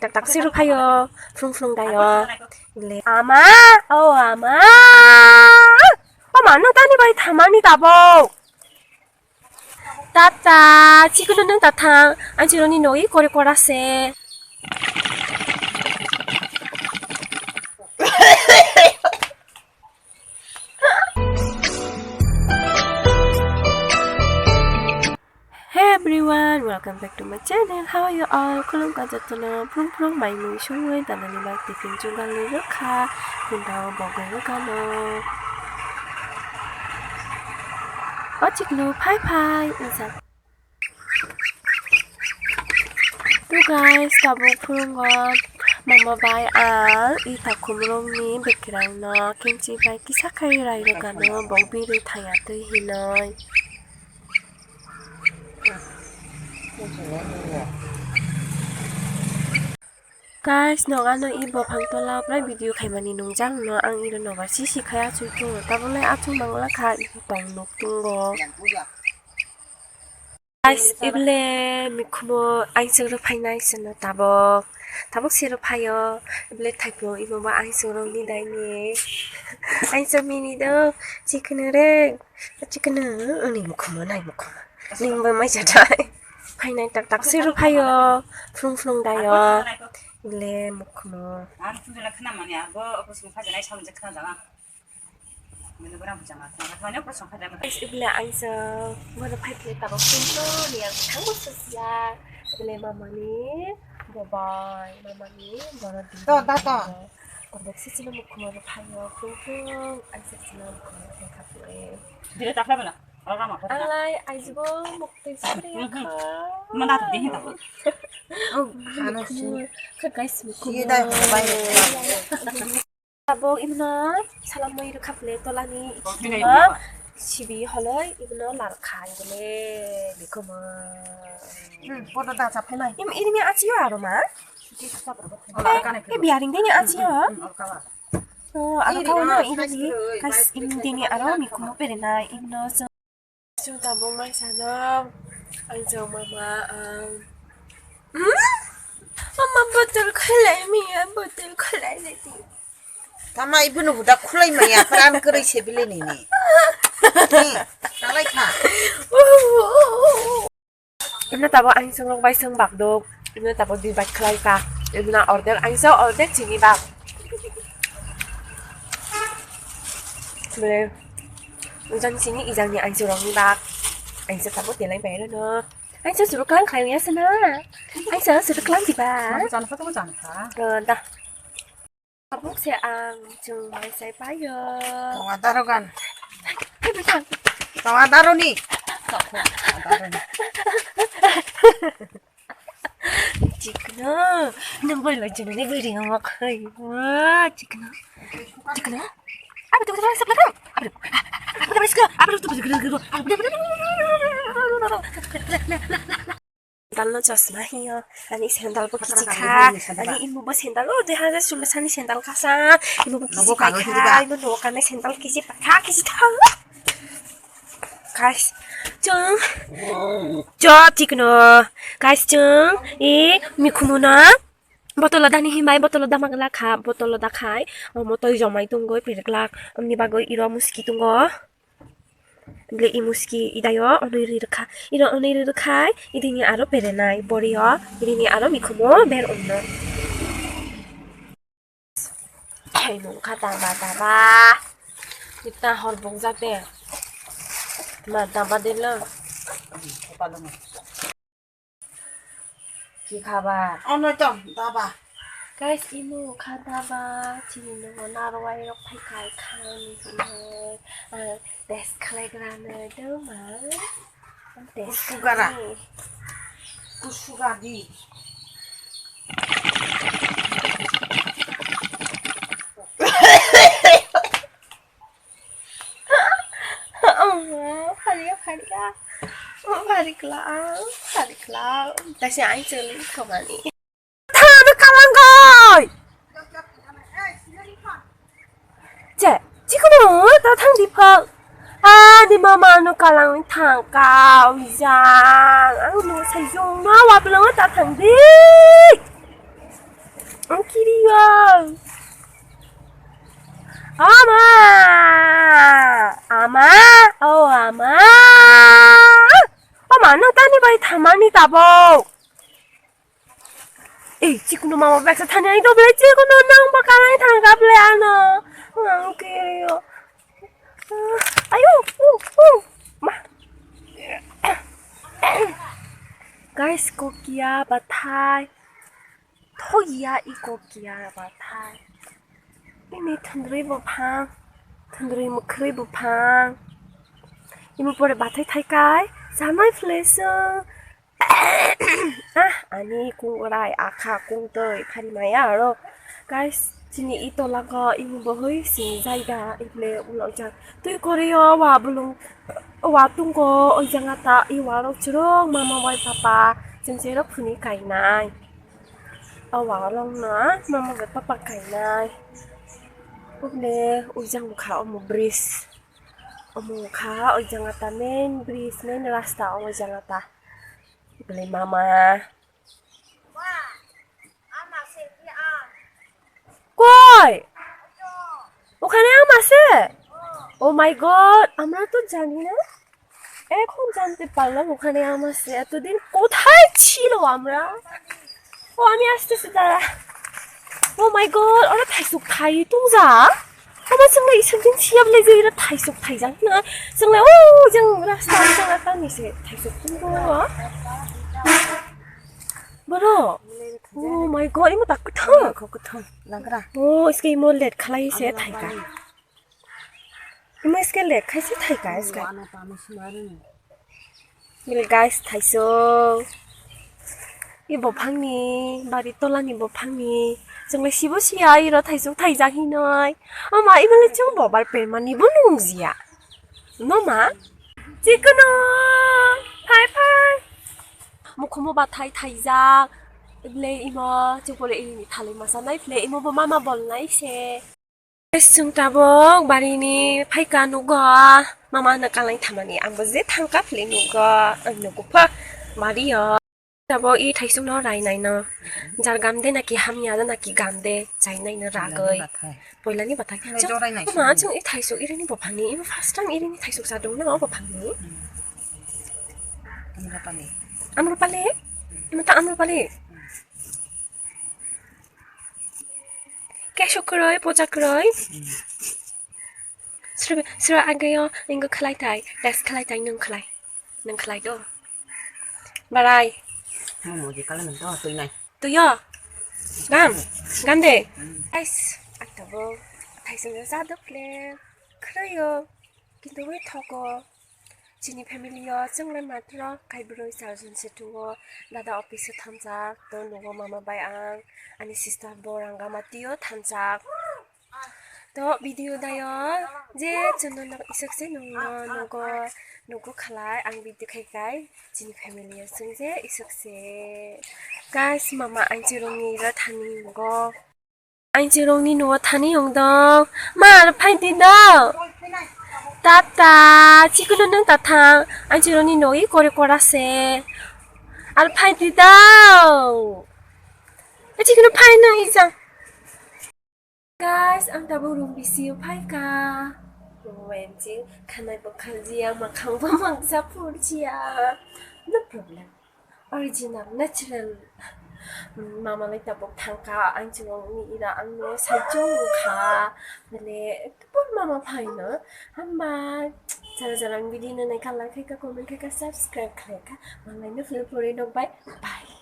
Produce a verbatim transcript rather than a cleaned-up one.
Tak tak siru phaio, phrung phrung daio. Le, ama, o ama. O ma, nung tani bai thamani tabok. Tata, chikunu nung ta thang. Ang chironi noi kore kora se. Hey everyone, welcome back to my channel. How are you all? Khulumkha jotono, phrung phrung mai mui sungwi tanani bak tiffin chugalwi rwkha, phundao bogwi rwkano. O chikno phai phai wngjak. To guys, tabuk phurungo mama bai ang i takhumrokni bekerangno khenchi bai kisa khai rai rwgano, bok birwi thaya twi hinoi. Guys, nogano i bophang tola prai video khaimani nungjak no ang iro nobar si si khai achuk tongo, tabole achuk mangla kha i tong nuk tongo. Guys, ibole mikhumo angsuk rok phainai sino tabok. Tabok siro phaio. Ibole thaipung imo bo angsuk rok ni daini. Angsuk mini do. Chikunu re. Chikunu, ani mukhumo nai mukhumo. Ning bo mai jadai. Phainai tak tak siro phaio. Phrung phrung daio. Ibole mukhumo. Ang tu jala khna mani abo opo sung phajanai samjak khna jala. Guys, ibole angsuk bono phai phai tabok pinto ni ang thangbo sosiya. Ibole mamani bobai, mamani bono di. To, to, to. Tabok sisi no mukhumo phaio, pinto angsuk sino mukhumo phai khapui. Dire ta phai bana. Alai, aijibo mukti suri akha. Mana tu ding ta. Oh, ano si. Kha guys, mukhumo. Siye dai, bai. Tabok ibno salamwi rwkha phle tolani. Tini ibno ibno. Sibi holoi ibno lar kha ibole bikhomo. Hmm, podo da cha phainai. Im irini achiyo aro ma? Ola kane. E biaring dini achiyo. Hmm, ola kala. Oh, aro kala na irini. Kas im dini aro mikhumo pere na ibno. Chwng tabuk mai sano, ang chwng mama, ang. Hmm? Mama, bottle khulai maya, bottle khulai leti. Tama ibuno huda khulai maya, pran kwrwi se bile nini. Hmm, talai kha. Ibno tabuk ang chwng rok bai chwng bak duk. Ibno tabuk di bak khwlai kha. Ibno ordek ang chwng ordek chini bak. Bele. Ujang sini ijang ni angsarokni bak. Angsarok tabuk telai bai rwno. Angsarok suru klang khlai ya sana. Angsarok suru klang di ba. Jan kha, jan kha. Eh, dah. Tabuk se ang chwng mai sai paio. Tonga darogan. Tonga daroni. Chikno, nang bai bai chikno ni biri ngam khoi. Wah, chikno. Chikno. Abi tu kita sebelum. Abi. Abi tu. Dalno chasma hiyo. Ani sandal bo kichi kha. Ani imu bo sandal o dui hajar sullo sani sandal kasa. Imu bo kichi kha. Imu no kane sandal kichi pa kha kichi tha. Guys, chwng cho chikno. Guys, chwng i mikhumu na botolo dani himbai botolo dama glak kha, botolo da khai omo toi jomai tongoi pereklak, omni bagoi iro muski tongo. Bile i muski idayo onoi ri rwkha, iro onoi ri rwkhai idini aro perenai borio, idini aro mikhumo ber ongno. Hai nungkha daba daba. Kita hor bung jate. Ma daba de lo. Ki khaba? Ono tong daba. Guys, imo kha daba. Chini nungo narwai rok phai kai kha ni hino. Ah, test khlai gra no do ma. Test khlai. Kusuga di. Pharia, pharia. Phari kla, phari kla. Tasi ai chwlwi thomani. Thana kalang koi. Che, chikunu ta thang di phang. Ani mama no kalang thang ka ujang. Ang no sai jong ma wa belong ta thang di. Ang kiri o. Ama! Ama! O ama! Ama, nang tani bai thamani tabok. Ei, chikunu mama baksa thani ai doble chikunu nang bakalai thangkha ble ano. Ang kiri o. Ayo, uh, uh, ma. Guys, kokia bathai. Thogia i kokia bathai. Ini thundrui buphang, thundrui mwkhwrui buphang. Imo pore bathai thaikai, samai phlesung. Ah, ani kung orai akha kung twi phari maya aro. Guys, chini i tola go imo bohoi sini jaiga ible ulo jang. Twi kore o wa bulung, wa tung go o jang ata i wa rok chwrwng mama bai papa chwng cherok phuni kainai. O wa rok no mama bai papa kainai. Uble o jang bukha omo bridge. Omo kha o jang ata main bridge, main rasta o jang ata. Bwlai mama. কই? ওখানে আম আছে? Oh my God, আমরা তো জানি না। এখন জানতে পারলাম ওখানে আম আছে। এতদিন কোথায় ছিল আমরা? ও, আমি আসতেছি, দাঁড়া। Oh my God, oro thaisuk thai tungja. Omo chwngno isuk din siya bwlai je ira thaisuk thaijak na. Chwngno o jang rasta jang rasta ni se thaisuk tungbo. Boro. Oh my God, imo tak kwthang. Kok kwthang, lagra. Oh, iske imo let khalai se thaika. Imo iske let khaise thaika iske. Ano tamo sumari. Bile guys, thaisuk. I bophangni, bari tolani bophangni. Chwngno sibo siya, iro thaisuk thaijak hinoi. Ama, ibole chwng bobar permani bo nungjiya. No ma? Chikno, phai phai. Mukhumo bathai thaijak. Ibole imo, chwng pore ini thalai masa nai, ibole imo bo mama bolnai se. Guys, chwng tabuk barini phaika nugo, mama no kalai thamani, ang bo je thangka phili nugo, ang nugo pha bario. Tabuk i thaisukno rainaino, jar gamde naki hamya da naki gamde chainaino ragwi. Poilani bathai. Poilani bathai. Chwng, jorainai mama, sini. Chwng i thaisuk irini bophangni, imo first time irini thaisuk chadung na o bophangni. Hmm. Amrapali. Amrapali? Imo ta Amrapali? Hmm. Keso kwrwi, poja kwrwi. Sro, sro ageo ingo khlai tai, test khlai tai, nwng khlai. Nwng khlai do. Barai. Nwng moji kala nwng to twi nai. Twi yo. Gam. Gam de. Guys, ang tabuk thaisung ja do kle. Khwrwi yo. Kintu wi thogo. Chini family o chwng le matro kaibrwi charjon se tongo. Dada office o thangjak, to nugo mama bai ang, ani sister bo Rangamati o thangjak. To video dayo je chwngno nok isuk se nungno nugo, nugo khalai ang video khai kai chini family o chwng je isuk se. Guys, mama ang chirungni ro thani nugo. Ang chirungni nugo thani ungdong. Ma, ar phai di do. Tata, chikunu nung ta thang. Ang chirungni nugo i kore kora se. Ar phai di do. E chikunu phai nung i jang. Guys, ang tabuk room bisio phai ka. O M G, khanai bo khaljiya, makhang bo mangsa phurjiya. No problem. Original, natural. Mama lai tabuk thangka, ang chirungni ira ang no saichung kha. Bele, ekbar mama phaino. Hamba, jara jara ang video no naikha, like khaika, comment khaika, subscribe khaika. Malai no phil puri nok bai. Bye.